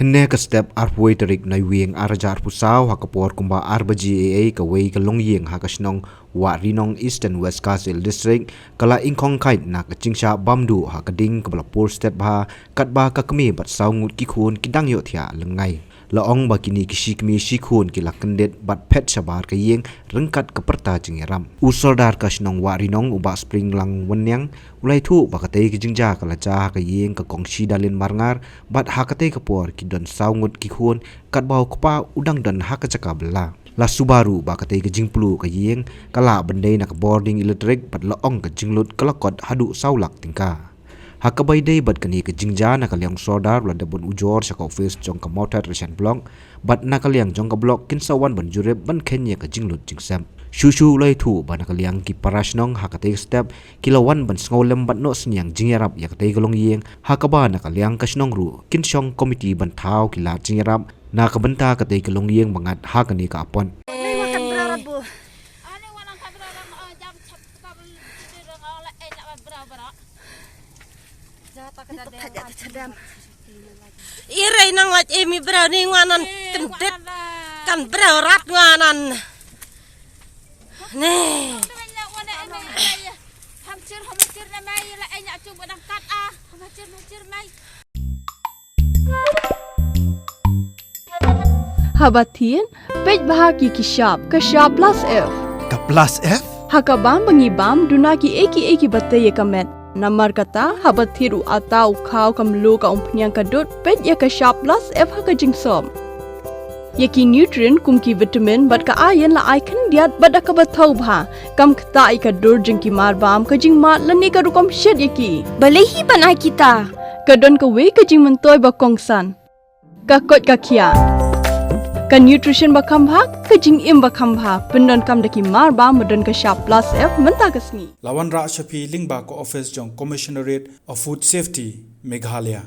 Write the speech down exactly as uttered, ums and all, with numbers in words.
Hynne ka step arphew tarik Naiwieng arhajar arphew saw ha ka por kumba ar baje eiei kawei ka longïing ha ka shnong Wahrinong, Eastern West Khasi Hills District, ka la ingkhong kait na ka jingshah bam duh ha ka ding kaba la pur stet bha, katba ka kmie bad saw ngut ki khun ki dang ïohthiah lyngngai. La ong ba kine ki shi kmie shi khun ki la kyndit bad phet shabar ka ïing ryngkat ka pyrta jingïarap. U Sordar ka shnong Wahrinong, u Bah Springlang Wanniang, u la ïathuh ba katei ka jingjia ka la jia ha ka ïing ka Kong Shidalin Marngar, bad ha katei ka por ki don saw ngut ki khun, katba u kpa u dang don ha ka jaka bylla. La suba ruh ba katei ka jingpluh ka ïing ka lah ban dei na ka bording elektrik, bad la ong ka jinglut ka la kot haduh saw lak tyngka. Ha kaba ïadei bad kane ka jingjia, na ka liang u Sordar u la dep ban ujor sha ka ophis jong ka Mawthadraishan Block, bad na ka liang jong ka block kin sa wan ban jurip ban kheiñ ïa ka jinglut jingsep. Shuh shuh u la ïathuh ba na ka liang ki para shnong ha katei ka step ki la wan ban sngewlem bad noh synñiang jingïarap ïa katei ka longïing, ha kaba na ka liang ka shnong ruh kin shong komiti ban thaw ki lad jingïarap na ka bynta katei ka longïing ba ngat ha kane ka apot. I rei nang lait emi brau ni ngwanan, kyndit kan brau rat ngwanan. Ni. Haba thied, peit bha ki ki shap, ka shap plus F. Ka plus F? Ha ka bam ba ngi bam, duna ki ei ki ei kiba tei ïa ka met. Namar kata, haba thied u atta, u khaw, ka mluh, ka umphniang, ka dud, peit ïa ka shap plus F ha ka jingsop. Ïa ki nutrient kum ki vitamin bad ka iron la ai khyndiat bad da kaba thaw bha. Kam ktah ïa ka dur jong ki marbam, ka jingmad lane ka rukom shet ïa ki. Balei hi ban ai kita? Ka don kawei ka jingmyntoi ba kongsan. Ka koit ka khiah. Ka nutrition ba kham bha, ka jingim ba kham bha. Pyndonkam da ki marbam ba don ka shap plus F mynta ka sngi. La wanrah sha phi lyngba ka ophis jong Commissionerate of Food Safety, Meghalaya.